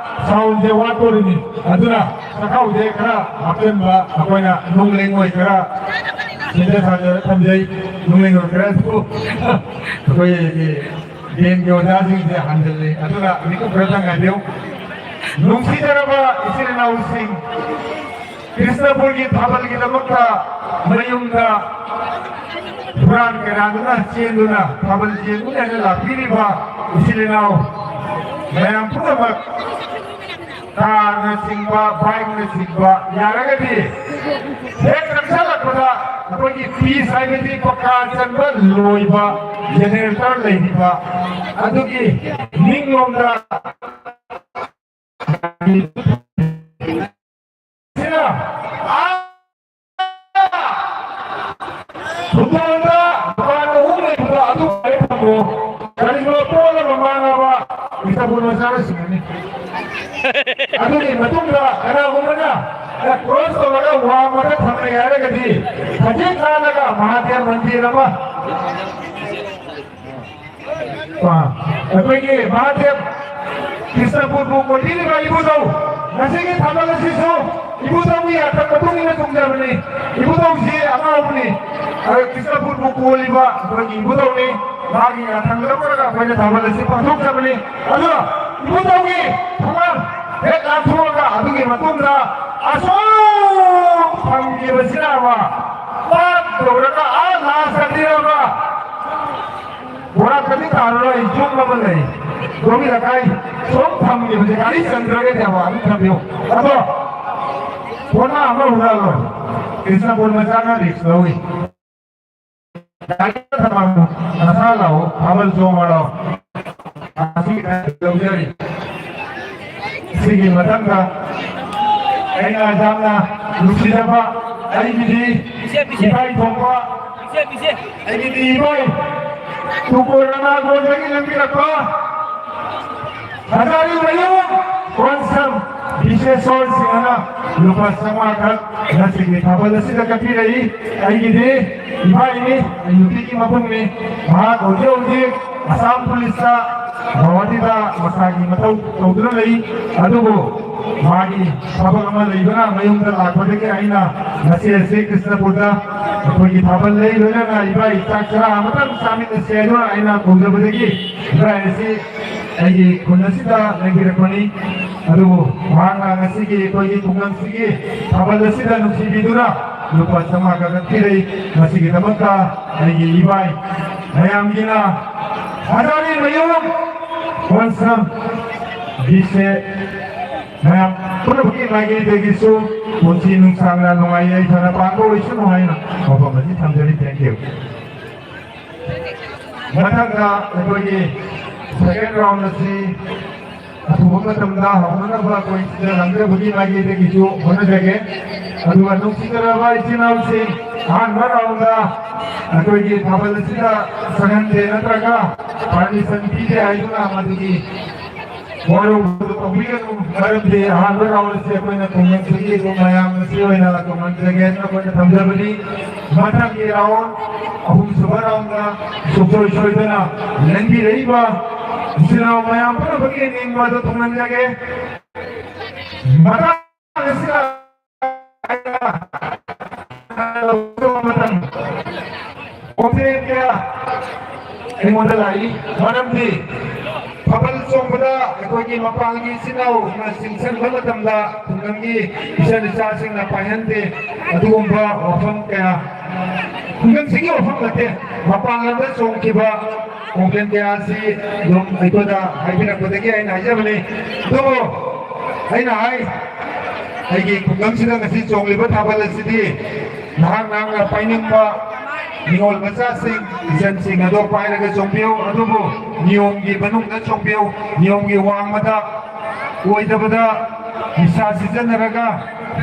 sound ꯁꯦ ꯋꯥꯠꯇꯣꯔꯤꯅꯤ꯫ ꯑꯗꯨꯅ ꯆꯥꯛꯈꯥꯎꯁꯦ ꯈꯔ ꯍꯥꯞꯆꯤꯟꯕ ꯑꯩꯈꯣꯏꯅ ꯅꯨꯡ ꯂꯦꯡꯉꯣꯏ ꯈꯔ ꯁꯦꯝꯖ ꯁꯥꯖꯔ ꯊꯝꯖꯩ꯫ ꯅꯨꯡ ꯂꯦꯡꯉꯣꯏ ꯈꯔꯁꯨ ꯑꯩꯈꯣꯏꯒꯤ ꯕꯦꯟꯒꯤ ꯑꯣꯖꯥꯁꯤꯡꯁꯦ ꯍꯟꯖꯤꯜꯂꯤ꯫ ꯑꯗꯨꯅ ꯃꯤꯀꯨꯞ ꯈꯔꯇꯪ ꯉꯥꯏꯕꯤꯌꯨ꯫ ꯅꯨꯡꯁꯤꯖꯔꯕ ꯏꯆꯤꯜ ꯏꯅꯥꯎꯁꯤꯡ, ꯀ꯭ꯔꯤꯁꯅꯄꯨꯔꯒꯤ ꯊꯥꯕꯜꯒꯤꯗꯃꯛꯇ ꯃꯌꯨꯝꯗ ꯍꯨꯔꯥꯟ ꯀꯩꯔꯥꯟꯗꯨꯅ ꯆꯦꯟꯗꯨꯅ ꯊꯥꯕꯜ ꯆꯦꯟꯗꯨꯅ ꯍꯦꯟꯅ ꯂꯥꯛꯄꯤꯔꯤꯕ ꯏꯆꯤꯜ ꯏꯅꯥꯎ ꯃꯌꯥꯝ ꯄꯨꯝꯅꯃꯛ, ꯀꯥꯔꯅꯆꯤꯡꯕ, ꯕꯥꯏꯛꯅꯆꯤꯡꯕ ꯌꯥꯔꯒꯗꯤ ꯍꯦꯛ ꯆꯪꯁꯜꯂꯛꯄꯗ ꯑꯩꯈꯣꯏꯒꯤ ꯄꯤꯁ ꯍꯥꯏꯕꯗꯤ ꯄꯀꯥ ꯆꯟꯕ ꯂꯣꯏꯕ ꯖꯦꯅꯦꯔꯦꯇꯔ ꯂꯩꯔꯤꯕ ꯑꯗꯨꯒꯤ ꯅꯤꯡꯂꯣꯝꯗ ꯍꯨꯟꯗꯣꯛꯑꯒ ꯃꯄꯥꯟ ꯑꯍꯨꯝ ꯂꯩꯕꯗꯣ ꯑꯗꯨ ꯈ꯭ꯋꯥꯏ ꯐꯕ꯭ꯔꯣ? ꯀꯔꯤꯒꯨꯝꯕ ꯄꯣꯠ ꯑꯃ ꯃꯥꯡꯉꯕ ꯏꯁꯥꯕꯨ ꯃꯆꯥꯅ ꯁꯤꯡꯒꯅꯤ꯫ ꯑꯗꯨꯒꯤ ꯃꯇꯨꯡꯗ ꯀꯅꯥꯒꯨꯝꯕꯅ ꯀ꯭ꯔꯣꯁ ꯇꯧꯔꯒ ꯋꯥꯡꯃꯗ ꯊꯝꯃꯦ ꯍꯥꯏꯔꯒꯗꯤ ꯈꯖꯤꯛ ꯂꯥꯜꯂꯒ ꯃꯍꯥꯗꯦꯕ ꯃꯟꯗꯤꯔ ꯑꯃ ꯑꯥ, ꯑꯩꯈꯣꯏꯒꯤ ꯃꯍꯥꯗꯦꯕ ꯀ꯭ꯔꯤꯁꯅꯄꯨꯔꯕꯨ ꯀꯣꯏꯕꯤꯔꯤꯕ ꯏꯕꯨꯙꯧ ꯉꯁꯤꯒꯤ ꯊꯥꯕꯜ ꯑꯁꯤꯁꯨ ꯏꯕꯨꯙꯧꯒꯤ ꯌꯥꯊꯪ ꯃꯇꯨꯡ ꯏꯟꯅ ꯆꯣꯡꯖꯕꯅꯤ꯫ ꯏꯕꯨꯙꯧꯁꯤ ꯑꯉꯥꯎꯕꯅꯤ꯫ ꯑꯗꯣ ꯀ꯭ꯔꯤꯁꯅꯄꯨꯔꯕꯨ ꯀꯣꯜꯂꯤꯕ ꯑꯩꯈꯣꯏꯒꯤ ꯏꯕꯨꯙꯧꯅꯤ꯫ ꯃꯥꯒꯤ ꯌꯥꯊꯪ ꯂꯧꯔꯒ ꯑꯩꯈꯣꯏꯅ ꯊꯥꯕꯜ ꯑꯁꯤ ꯄꯥꯡꯊꯣꯛꯆꯕꯅꯤ꯫ ꯑꯗꯣ ꯏꯕꯨꯙꯧꯒꯤ ꯊꯣꯡꯒꯥꯜ ꯍꯦꯛ ꯂꯥꯟꯊꯣꯛꯑꯒ ꯑꯗꯨꯒꯤ ꯃꯇꯨꯡꯗ ꯑꯁꯣꯝ ꯊꯝꯈꯤꯕꯁꯤꯅ ꯑꯃ ꯄꯥꯛ ꯇꯧꯔꯒ ꯑꯥ ꯂꯥꯁ ꯑꯅꯤꯔꯕ ꯕꯣꯔꯥ ꯈꯖꯤꯛ ꯇꯥꯔꯔꯣꯏ, ꯌꯨꯝ ꯑꯃ ꯂꯩ꯫ ꯂꯣꯛꯃꯤ ꯂꯩꯀꯥꯏ ꯁꯣꯝ ꯊꯝꯈꯤꯕꯁꯦ ꯒꯥꯔꯤ ꯆꯟꯗ꯭ꯔꯒꯗꯤ ꯍꯥꯏꯕ ꯑꯗꯨꯝ ꯊꯝꯕꯤꯌꯨ꯫ ꯑꯗꯣ ꯄꯣꯠꯅ ꯑꯃ ꯍꯨꯔꯥꯜꯂꯣꯏ꯫ ꯀ꯭ꯔꯤꯁꯅꯄꯨꯔ ꯃꯆꯥꯅ ꯔꯤꯛꯁ ꯂꯧꯏ꯫ ꯒꯥꯔꯤ ꯊꯝꯃꯝꯃꯨ, ꯅꯁꯥ ꯂꯥꯛꯑꯣ, ꯊꯥꯕꯜ ꯆꯣꯡꯉꯣ ꯂꯥꯛꯑꯣ꯫ ꯑꯁꯤ ꯂꯧꯖꯔꯤ꯫ ꯁꯤꯒꯤ ꯃꯊꯪꯗ ꯑꯩꯅ ꯌꯥꯝꯅ ꯅꯨꯡꯁꯤꯖꯕ ꯑꯩꯒꯤꯗꯤ ꯏꯄꯥ ꯏꯊꯣꯛꯄ ꯑꯩꯒꯤꯗꯤ ꯏꯃꯣꯏ ꯇꯨꯀꯣꯏ ꯔꯃꯥꯒꯣꯟꯗꯒꯤ ꯂꯦꯡꯕꯤꯔꯛꯄ ꯍꯖꯥꯔꯤ ꯃꯌꯨꯝ ꯀꯣꯟꯁꯝ ꯕꯤꯁꯦꯁꯣꯔ ꯁꯤꯡꯍꯅ ꯂꯨꯄꯥ ꯆꯥꯝꯃꯉꯥ ꯈꯛ ꯉꯁꯤꯒꯤ ꯊꯥꯕꯜ ꯑꯁꯤꯗ ꯀꯠꯄꯤꯔꯛꯏ꯫ ꯑꯩꯒꯤꯗꯤ ꯏꯕꯥꯏꯅꯤ, ꯑꯩ ꯅꯨꯄꯤꯒꯤ ꯃꯄꯨꯡꯅꯤ꯫ ꯃꯍꯥꯛ ꯍꯧꯖꯤꯛ ꯍꯧꯖꯤꯛ ꯑꯁꯥꯝ ꯄꯨꯂꯤꯁꯇ ꯒꯧꯍꯥꯇꯤꯗ ꯃꯁꯥꯒꯤ ꯃꯊꯧ ꯇꯧꯗꯨꯅ ꯂꯩ꯫ ꯑꯗꯨꯕꯨ ꯃꯥꯒꯤ ꯊꯕꯛ ꯑꯃ ꯂꯩꯕꯅ ꯃꯌꯨꯝꯗ ꯂꯥꯛꯄꯗꯒꯤ ꯑꯩꯅ ꯉꯁꯤ ꯑꯁꯤ ꯀ꯭ꯔꯤꯁꯅꯄꯨꯔꯗ ꯑꯩꯈꯣꯏꯒꯤ ꯊꯥꯕꯜ ꯂꯩ ꯂꯣꯏꯅꯅ ꯏꯕꯥꯏ ꯆꯥꯛ ꯆꯔꯥ ꯑꯃꯇꯪ ꯆꯥꯃꯤꯟꯅꯁꯦ ꯍꯥꯏꯗꯨꯅ ꯑꯩꯅ ꯀꯧꯖꯕꯗꯒꯤ ꯏꯕꯥꯏ ꯑꯁꯤ ꯑꯩꯒꯤ ꯈꯨꯟ ꯑꯁꯤꯗ ꯂꯩꯕꯤꯔꯛꯄꯅꯤ꯫ ꯑꯗꯨꯕꯨ ꯃꯍꯥꯛꯅ ꯉꯁꯤꯒꯤ ꯑꯩꯈꯣꯏꯒꯤ ꯈꯨꯡꯒꯪꯁꯤꯒꯤ ꯊꯥꯕꯜ ꯑꯁꯤꯗ ꯅꯨꯡꯁꯤꯕꯤꯗꯨꯅ ꯂꯨꯄꯥ ꯆꯥꯝꯃꯉꯥ ꯀꯛꯄꯤꯔꯛꯏ꯫ ꯃꯁꯤꯒꯤꯗꯃꯛꯇ ꯑꯩꯒꯤ ꯏꯕꯥꯏ ꯃꯌꯥꯝꯒꯤꯅ ꯍꯖꯥꯔꯤ ꯃꯌꯨꯝ ꯋꯥꯟꯁꯝ ꯕꯤꯁꯦ ꯃꯌꯥꯝ ꯄꯨꯝꯅꯃꯛꯀꯤ ꯃꯥꯏꯀꯩꯗꯒꯤꯁꯨ ꯄꯨꯟꯁꯤ ꯅꯨꯡꯁꯥꯡꯅ ꯅꯨꯡꯉꯥꯏ ꯌꯥꯏꯐꯅ ꯄꯥꯟꯕ ꯑꯣꯏꯁꯅꯨ ꯍꯥꯏꯅ ꯋꯥꯐꯝ ꯑꯁꯤ ꯊꯝꯖꯔꯤ꯫ Thank you꯫ ꯃꯊꯪꯗ ꯑꯩꯈꯣꯏꯒꯤ second round ꯑꯁꯤ ꯑꯊꯨꯕ ꯃꯇꯝꯗ ꯍꯧꯅꯅꯕ ꯑꯩꯈꯣꯏ ꯁꯤꯗ ꯂꯥꯡꯖꯕꯒꯤ ꯃꯥꯏꯀꯩꯗꯒꯤꯁꯨ ꯍꯣꯠꯅꯖꯒꯦ꯫ ꯑꯗꯨꯒ ꯅꯨꯡꯁꯤꯖꯔꯕ ꯏꯆꯤꯟ ꯏꯅꯥꯎꯁꯤꯡ, ꯑꯍꯥꯟꯕ round ꯑꯩꯈꯣꯏꯒꯤ ꯊꯥꯕꯜ ꯑꯁꯤꯗ ꯆꯪꯍꯟꯗꯦ ꯅꯠꯇ꯭ꯔꯒ permission ꯄꯤꯗꯦ ꯍꯥꯏꯗꯨꯅ ꯃꯗꯨꯒꯤ ꯋꯥꯔꯧꯕꯗꯨ ꯇꯧꯕꯤꯒꯅꯨ꯫ ꯃꯔꯝꯗꯤ ꯑꯍꯥꯟꯕ round ꯑꯁꯤ ꯑꯩꯈꯣꯏꯅ ꯈꯨꯡꯒꯪꯁꯤꯒꯤ ꯑꯗꯨꯝ ꯃꯌꯥꯝ ꯑꯁꯤ ꯑꯣꯏꯅ ꯇꯧꯍꯟꯖꯒꯦ ꯍꯥꯏꯅ ꯑꯩꯈꯣꯏꯅ ꯊꯝꯖꯕꯅꯤ꯫ ꯃꯊꯪꯒꯤ round, ꯑꯍꯨꯝꯁꯨꯕ round ꯁꯨꯡꯁꯣꯏ ꯁꯣꯏꯗꯅ ꯂꯦꯡꯕꯤꯔꯛꯏꯕ ꯏꯆꯤꯜ ꯏꯅꯥꯎ ꯃꯌꯥꯝ ꯄꯨꯝꯅꯃꯛꯀꯤ ꯅꯤꯡꯕ ꯑꯗꯨ ꯊꯨꯡꯍꯟꯖꯒꯦ꯫ ꯃꯇꯥꯡ ꯑꯁꯤꯗ ꯀꯣꯝꯊꯦꯡ ꯀꯌꯥ ꯑꯩꯉꯣꯟꯗ ꯂꯥꯛꯏ꯫ ꯃꯔꯝꯗꯤ ꯊꯥꯕꯜ ꯆꯣꯡꯕꯗ ꯑꯩꯈꯣꯏꯒꯤ ꯃꯄꯥꯟꯒꯤ ꯏꯆꯤꯟ ꯏꯅꯥꯎꯅ ꯆꯤꯡꯁꯤꯟꯕ ꯃꯇꯝꯗ ꯈꯨꯡꯒꯪꯒꯤ ꯏꯆꯟ ꯏꯆꯥꯁꯤꯡꯅ ꯄꯥꯏꯍꯟꯗꯦ꯫ ꯑꯗꯨꯒꯨꯝꯕ ꯋꯥꯐꯝ ꯀꯌꯥ, ꯈꯨꯡꯒꯪꯁꯤꯒꯤ ꯋꯥꯐꯝ ꯅꯠꯇꯦ, ꯃꯄꯥꯟ ꯂꯝꯗ ꯆꯣꯡꯈꯤꯕ ꯀꯣꯝꯄ꯭ꯂꯦꯟ ꯀꯌꯥ ꯑꯁꯤ ꯑꯗꯨꯝ ꯑꯩꯈꯣꯏꯗ ꯍꯥꯏꯕꯤꯔꯛꯄꯗꯒꯤ ꯑꯩꯅ ꯍꯥꯏꯖꯕꯅꯤ꯫ ꯑꯗꯨꯕꯨ ꯑꯩꯅ ꯍꯥꯏ, ꯑꯩꯒꯤ ꯈꯨꯡꯒꯪꯁꯤꯗ ꯉꯁꯤ ꯆꯣꯡꯂꯤꯕ ꯊꯥꯕꯜ ꯑꯁꯤꯗꯤ ꯅꯍꯥꯛ ꯅꯍꯥꯛꯅ ꯄꯥꯏꯅꯤꯡꯕ ꯅꯤꯉꯣꯜ ꯃꯆꯥꯁꯤꯡ, ꯏꯆꯟꯁꯤꯡ ꯑꯗꯣ ꯄꯥꯏꯔꯒ ꯆꯣꯡꯕꯤꯌꯨ꯫ ꯑꯗꯨꯕꯨ ꯅꯤꯌꯣꯝꯒꯤ ꯃꯅꯨꯡꯗ ꯆꯣꯡꯕꯤꯌꯨ꯫ ꯅꯤꯌꯣꯝꯒꯤ ꯋꯥꯡꯃꯗ ꯑꯣꯏꯗꯕꯗ ꯅꯤꯁꯥ ꯁꯤꯖꯤꯟꯅꯔꯒ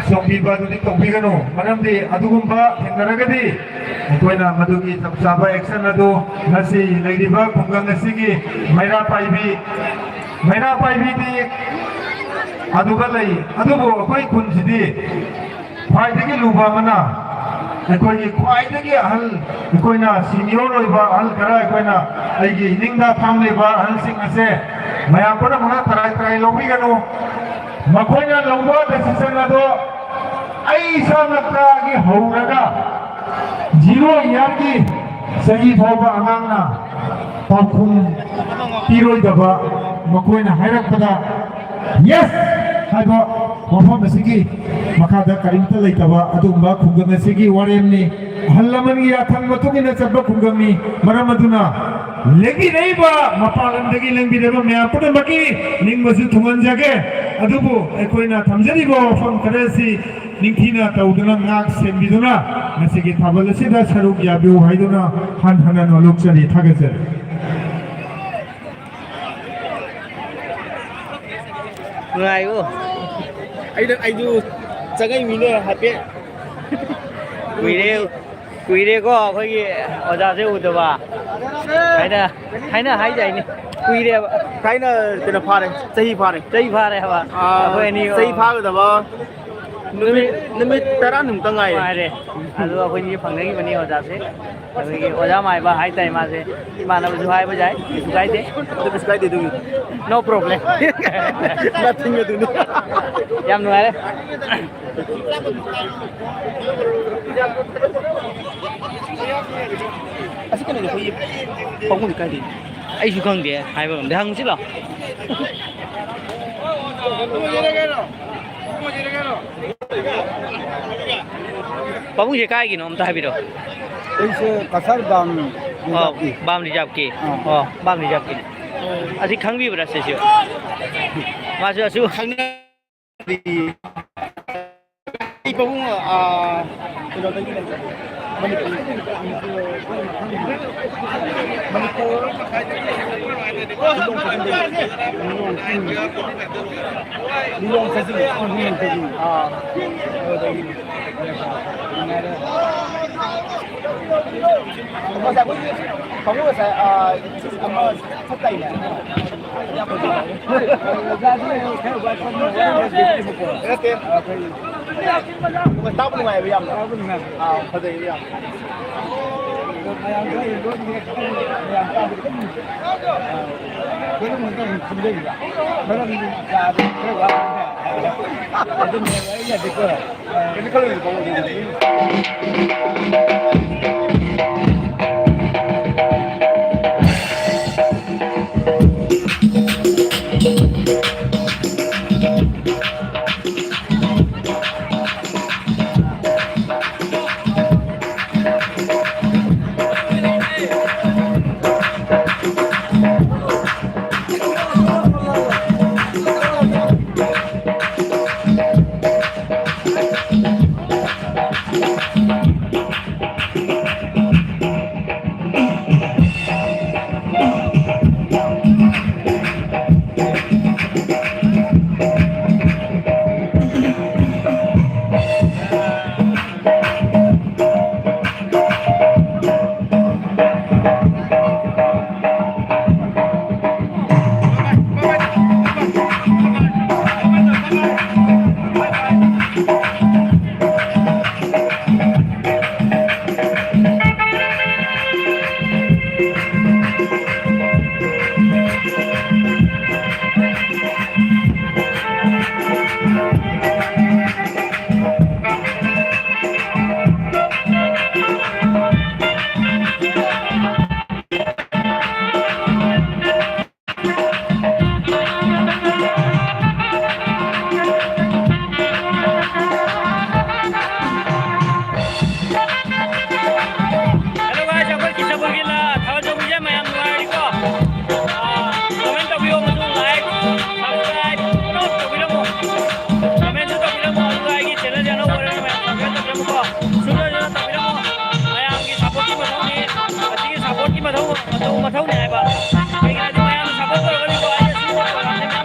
ꯆꯣꯡꯕꯤꯕ ꯑꯗꯨꯗꯤ ꯇꯧꯕꯤꯒꯅꯨ꯫ ꯃꯔꯝꯗꯤ ꯑꯗꯨꯒꯨꯝꯕ ꯊꯦꯡꯅꯔꯒꯗꯤ ꯑꯩꯈꯣꯏꯅ ꯃꯗꯨꯒꯤ ꯆꯞ ꯆꯥꯕ action ꯑꯗꯨ ꯉꯁꯤ ꯂꯩꯔꯤꯕ ꯈꯨꯡꯒꯪ ꯑꯁꯤꯒꯤ ꯃꯩꯔꯥ ꯄꯥꯏꯕꯤ, ꯃꯩꯔꯥ ꯄꯥꯏꯕꯤꯗꯤ ꯑꯗꯨꯒ ꯂꯩ꯫ ꯑꯗꯨꯕꯨ ꯑꯩꯈꯣꯏ ꯈꯨꯟꯁꯤꯗꯤ ꯈ꯭ꯋꯥꯏꯗꯒꯤ ꯂꯨꯕ ꯑꯃꯅ, ꯑꯩꯈꯣꯏꯒꯤ ꯈ꯭ꯋꯥꯏꯗꯒꯤ ꯑꯍꯜ, ꯑꯩꯈꯣꯏꯅ senior ꯑꯣꯏꯕ ꯑꯍꯜ ꯈꯔ ꯑꯩꯈꯣꯏꯅ ꯑꯩꯒꯤ ꯏꯅꯤꯡꯗ ꯐꯝꯂꯤꯕ ꯑꯍꯜꯁꯤꯡ ꯑꯁꯦ ꯃꯌꯥꯝ ꯄꯨꯝꯅꯃꯛꯅ ꯇꯔꯥꯏ ꯇꯔꯥꯏ ꯂꯧꯕꯤꯒꯅꯨ꯫ ꯃꯈꯣꯏꯅ ꯂꯧꯕ decision ꯑꯗꯣ ꯑꯩ ꯏꯁꯥꯃꯛꯇꯒꯤ ꯍꯧꯔꯒ zero yearꯒꯤ ꯆꯍꯤ ꯐꯥꯎꯕ ꯑꯉꯥꯡꯅ ꯄꯥꯎꯈꯨꯝ ꯄꯤꯔꯣꯏꯗꯕ, ꯃꯈꯣꯏꯅ ꯍꯥꯏꯔꯛꯄꯗ yes ꯍꯥꯏꯕ ꯋꯥꯐꯝ ꯑꯁꯤꯒꯤ ꯃꯈꯥꯗ ꯀꯔꯤꯝꯇ ꯂꯩꯇꯕ ꯑꯗꯨꯒꯨꯝꯕ ꯈꯨꯡꯒꯪ ꯑꯁꯤꯒꯤ ꯋꯥꯔꯦꯞꯅꯤ꯫ ꯑꯍꯜ ꯂꯃꯟꯒꯤ ꯌꯥꯊꯪ ꯃꯇꯨꯡ ꯏꯟꯅ ꯆꯠꯄ ꯈꯨꯡꯒꯪꯅꯤ꯫ ꯃꯔꯝ ꯑꯗꯨꯅ ꯂꯦꯡꯕꯤꯔꯛꯏꯕ, ꯃꯄꯥꯟ ꯂꯝꯗꯒꯤ ꯂꯦꯡꯕꯤꯔꯛꯏꯕ ꯃꯌꯥꯝ ꯄꯨꯝꯅꯃꯛꯀꯤ ꯅꯤꯡꯕꯁꯨ ꯊꯨꯡꯍꯟꯖꯒꯦ꯫ ꯑꯗꯨꯕꯨ ꯑꯩꯈꯣꯏꯅ ꯊꯝꯖꯔꯤꯕ ꯋꯥꯐꯝ ꯈꯔ ꯑꯁꯤ ꯅꯤꯡꯊꯤꯅ ꯇꯧꯗꯨꯅ, ꯉꯥꯛ ꯁꯦꯟꯕꯤꯗꯨꯅ ꯉꯁꯤꯒꯤ ꯊꯥꯕꯜ ꯑꯁꯤꯗ ꯁꯔꯨꯛ ꯌꯥꯕꯤꯌꯨ ꯍꯥꯏꯗꯨꯅ ꯍꯟ ꯍꯟꯅ ꯅꯣꯂꯨꯛꯆꯔꯤ, ꯊꯥꯒꯠꯆꯔꯤ꯫ ꯅꯨꯡꯉꯥꯏꯕꯣ? ꯑꯩꯗꯣ, ꯑꯩꯗꯣ ꯆꯪꯉꯛꯏꯃꯤꯅꯦ ꯍꯥꯏꯐꯦꯠ꯫ ꯀꯨꯏꯔꯦ, ꯀꯨꯏꯔꯦꯀꯣ ꯑꯩꯈꯣꯏꯒꯤ ꯑꯣꯖꯥꯁꯦ ꯎꯗꯕ꯫ ꯍꯥꯏꯅ, ꯍꯥꯏꯅ ꯍꯥꯏꯗꯥꯏꯅꯦ? ꯀꯨꯏꯔꯦꯕ꯫ ꯊꯥꯏꯅ ꯀꯩꯅꯣ ꯐꯥꯔꯦ, ꯆꯍꯤ ꯐꯥꯔꯦ꯫ ꯆꯍꯤ ꯐꯥꯔꯦ ꯍꯥꯏꯕ꯫ ꯑꯥ, ꯑꯩꯈꯣꯏ ꯑꯅꯤ ꯆꯍꯤ ꯐꯥꯒꯗꯕ꯫ ꯅꯨꯃꯤꯠ, ꯅꯨꯃꯤꯠ ꯇꯔꯥꯅꯤꯃꯨꯛꯇ ꯉꯥꯏꯔꯦ꯫ ꯉꯥꯏꯔꯦ꯫ ꯑꯗꯨ ꯑꯩꯈꯣꯏꯅꯤ ꯐꯪꯅꯈꯤꯕꯅꯤ ꯑꯣꯖꯥꯁꯦ꯫ ꯑꯩꯈꯣꯏꯒꯤ ꯑꯣꯖꯥ ꯃꯥꯏꯕ ꯍꯥꯏꯇꯥꯔꯦ ꯃꯥꯁꯦ꯫ ꯏꯃꯥꯟꯅꯕꯁꯨ ꯍꯥꯏꯕ ꯌꯥꯏ, ꯀꯩꯁꯨ ꯀꯥꯏꯗꯦ꯫ ꯑꯗꯨ ꯀꯩꯁꯨ ꯀꯥꯏꯗꯦ ꯑꯗꯨꯒꯤ꯫ No problem꯫ Nothing ꯑꯗꯨꯅꯤ꯫ ꯌꯥꯝ ꯅꯨꯡꯉꯥꯏꯔꯦ꯫ ꯑꯁꯤ ꯀꯩꯅꯣꯗꯤ ꯑꯩꯈꯣꯏꯒꯤ ꯄꯥꯕꯨꯡꯗꯤ ꯀꯥꯏꯗꯩꯅꯣ? ꯑꯩꯁꯨ ꯈꯪꯗꯦ, ꯍꯥꯏꯕ ꯉꯝꯗꯦ꯫ ꯍꯪꯉꯨꯁꯤ ꯂꯥꯎ꯫ ꯄꯥꯕꯨꯡꯁꯦ ꯀꯥꯏꯒꯤꯅꯣ ꯑꯝꯇ ꯍꯥꯏꯕꯤꯔꯛꯑꯣ꯫ ꯑꯩꯁꯦ ꯀꯁꯥꯔ ꯕꯥꯝ ꯑꯣ, ꯔꯤꯖꯥꯕꯀꯤ꯫ ꯕꯥꯝ ꯔꯤꯖꯥꯕꯀꯤ꯫ ꯑꯥ꯫ ꯑꯣ, ꯕꯥꯝ ꯔꯤꯖꯥꯕꯀꯤ꯫ ꯑꯁꯤ ꯈꯪꯕꯤꯕ꯭ꯔꯥ ꯁꯤꯁꯨ? ꯃꯥꯁꯨ ꯑꯁꯨ ꯈꯪꯅ-, ꯑꯩ ꯄꯥꯕꯨꯡ, ꯑꯥ, ꯀꯩꯅꯣꯗꯒꯤ ꯂꯩꯕ꯫ ꯃꯅꯤꯄꯨꯔ, ꯃꯅꯤꯄꯨꯔ, ꯂꯤꯂꯣꯡ ꯁꯥꯖꯤꯟ꯫ ꯂꯤꯂꯣꯡ ꯁꯥꯖꯤꯟ꯫ ꯑꯥ꯫ ꯑꯗꯨꯗꯒꯤ꯫ ꯉꯁꯥꯏ ꯑꯩꯈꯣꯏꯒꯤ ꯄꯥꯕꯨꯡ ꯉꯁꯥꯏ, ꯑꯥ, ꯑꯃ ꯆꯠꯇꯥꯏꯅꯦ? ꯅꯠꯇꯦ꯫ ꯇꯥꯕ ꯅꯨꯡꯉꯥꯏꯕ ꯌꯥꯝꯅ꯫ ꯇꯥꯕ ꯅꯨꯡꯉꯥꯏ꯫ ꯑꯥ, ꯐꯖꯩꯌꯦ ꯌꯥꯝꯅ꯫ ꯃꯌꯥꯝ ꯇꯥꯕꯗ ꯑꯗꯨꯝ, ꯑꯥ, ꯈꯨꯗꯤꯡꯃꯛꯇ ꯑꯗꯨꯝ ꯈꯟꯖꯩꯕ꯫ ꯃꯔꯝꯗꯤ ꯌꯥꯗꯦ, ꯈꯔ ꯋꯥꯠꯂꯤꯅꯦ꯫ ꯑꯗꯨꯅꯦꯕ ꯑꯩꯅꯗꯤꯀꯣ꯫ ꯃꯊꯧ, ꯃꯊꯧ, ꯃꯊꯧꯅꯤ ꯍꯥꯏꯕ꯫ ꯀꯩꯒꯤꯅꯣ ꯍꯥꯏꯗꯤ ꯃꯌꯥꯝꯅ support ꯇꯧꯔꯒꯗꯤꯀꯣ, ꯑꯩꯅ ꯁꯤ ꯄ꯭ꯔꯣꯒ꯭ꯔꯥꯝꯁꯦ ꯃꯌꯥꯝ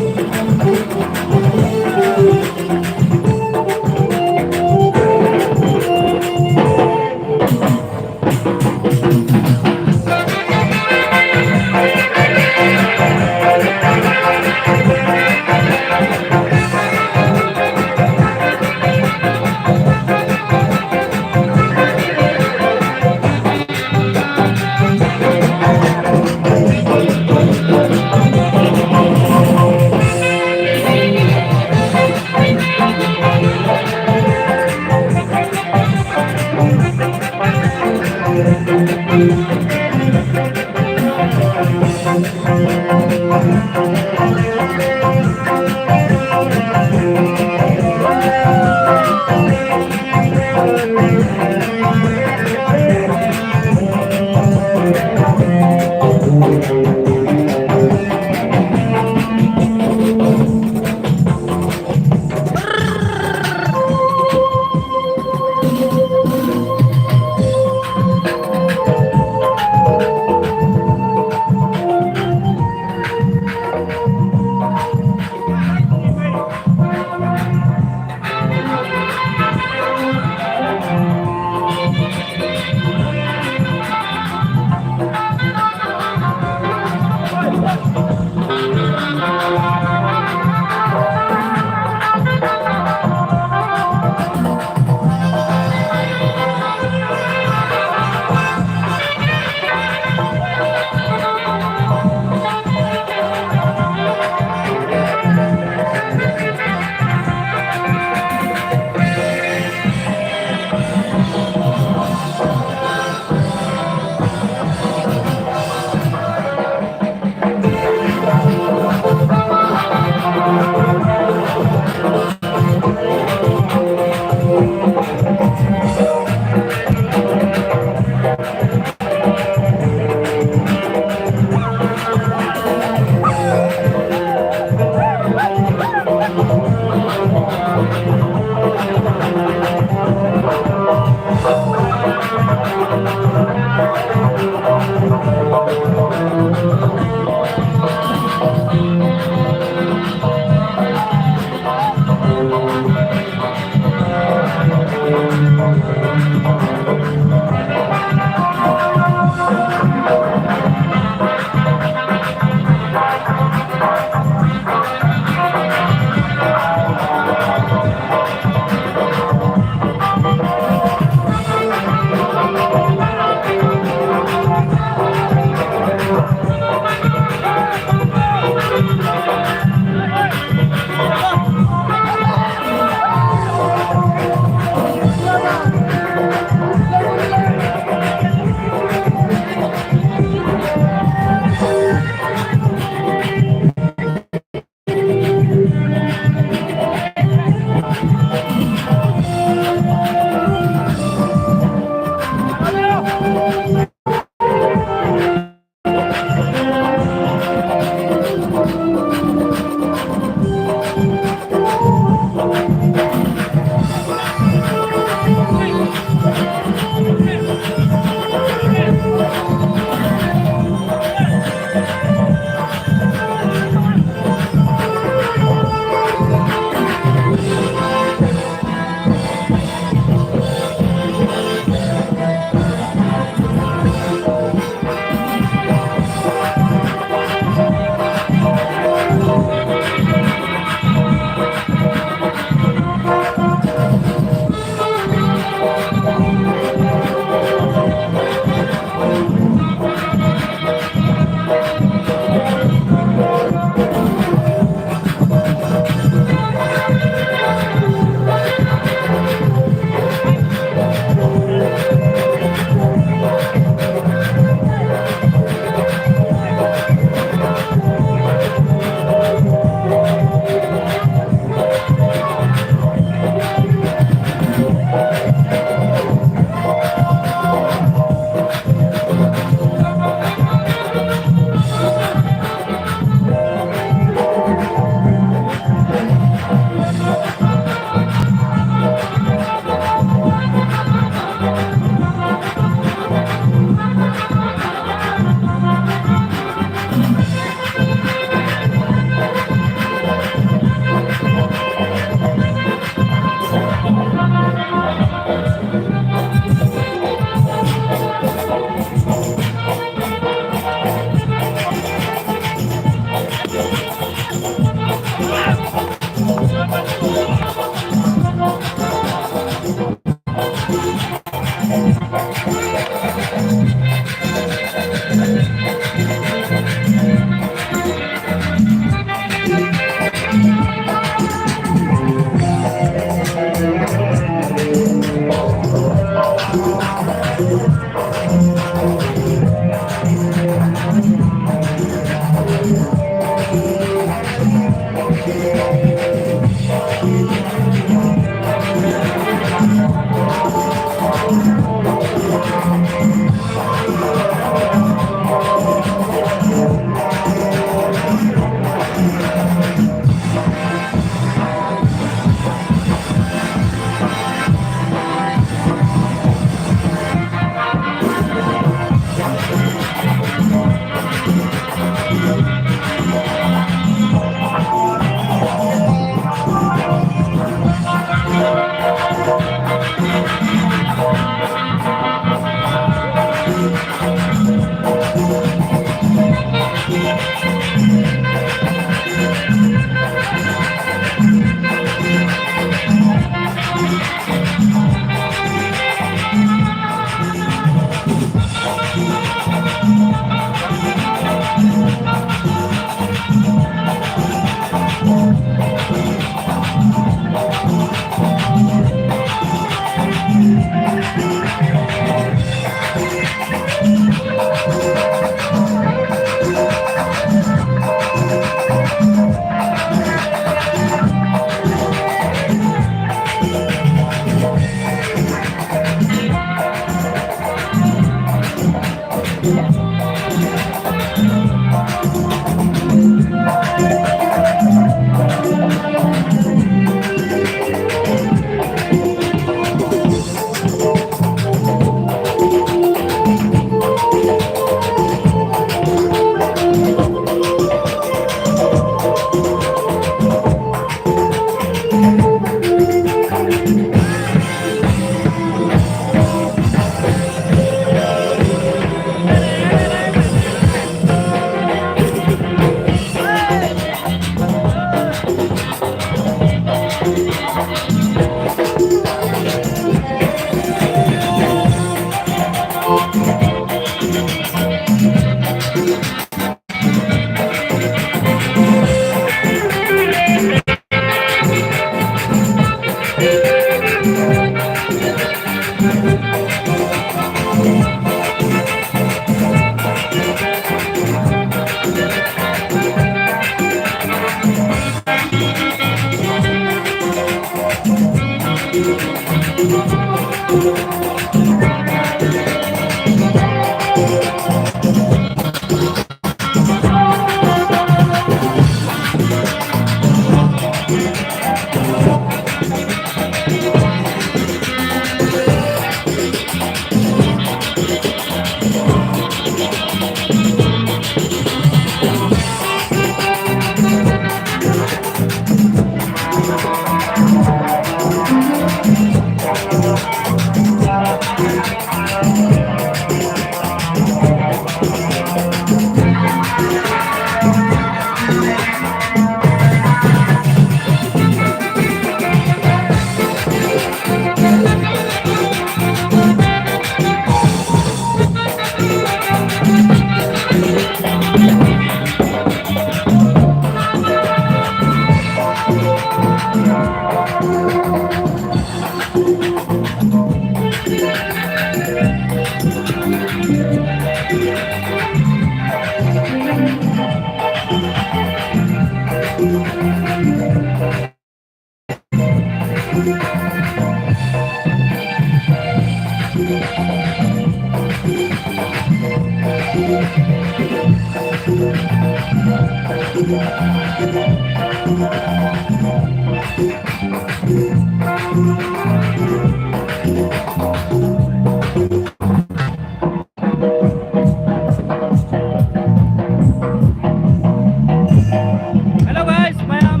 Hello guys, ꯃꯌꯥꯝ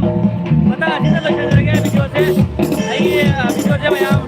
ꯃꯇꯥꯡ ꯑꯁꯤꯗ ꯂꯣꯏꯁꯤꯟꯖꯔꯒꯦ ꯚꯤꯗꯤꯑꯣꯁꯦ꯫ ꯑꯩꯒꯤ, ꯑ, ꯚꯤꯗꯤꯑꯣꯁꯦ ꯃꯌꯥꯝ